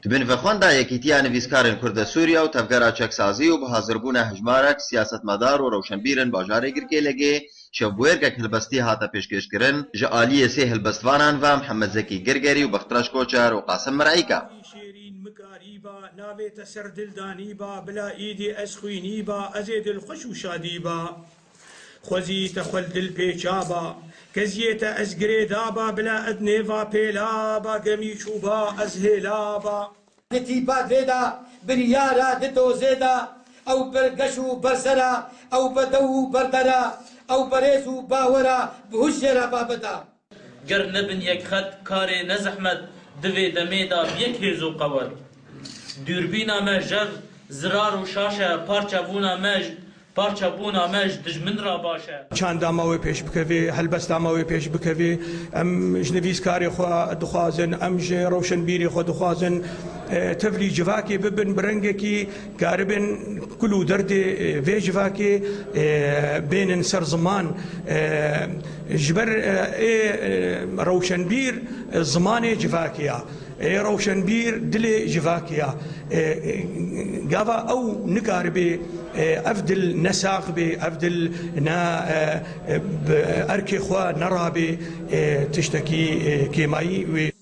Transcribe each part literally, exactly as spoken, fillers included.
Di bin vexwenda Yekîtiya Nivîskarên Kurd a Sûriye û Tevgera Çeksazî û bi hazirbûna hejmarek siyasetmedar û rewşenbîr in bajarê Girkêlegê, şevbûyergek helbestî hate pêşkêşkirin, ji aliyê sê helbestvanan ve Mihemed Zekî Girgerî û Bextreş Koçer û Qasim Mireyka. Şêrîn mikarîba, navê te ser dil danîba, bila îdî ez xwînîba, ez ê dilxweş û şadîba. Xwezî te xwe li dil pêçaba, keziyê te ez girê daba, bila ed nêva pêlaba, gemî çûba ez hêlaba. Di tîpa divê de, biryara di dozê de, ew bergeş û bersera, ew bedew û berdera, ew berêz û bawera, bi hûş jê re babeda. Ger nebin yek xet karê ne zehmet, di vê demê de bi yek hêz û qewet. Dûrbîna me jev, zirar û şaş e, parçebûna me j-, parçebûna me ji dijmin re baş e. Çanda me wê pêş bikevê, helbesta me wê pêş bikevê. Em ji nivîskarê xwe dixwazin, em ji rewşenbîrê xwe dixwazin, e, tevlî civakê bibin, bi rengekî karibin kul û derdê, e, vê civakê, e, bênin ser ziman. E, ji ber, e, ê, e, rewşenbîr, e, zimanê civakê ya. Ê rewşenbîr dilê civakê ya. E, e, gava ew nikaribê, e, ev dil ne sax bê, ev dil ne, e, e, bi erkê xwe nerabê, e, tiştekî, e, kêmayî wê.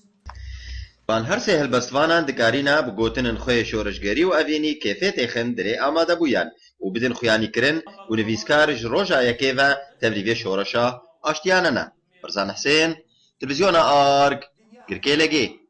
Van her sê helbestvanan dikarîna bi gotinên xwe yê şoreşgerî û evînî kêfê têxin dirê amadebûyan û bidin xuyanîkirin û nivîskar ji roja yekê ve tevlî vê şoreşa aştiyane ne. Mirzan Husên, Televîzyona Arg, Girkêlegê.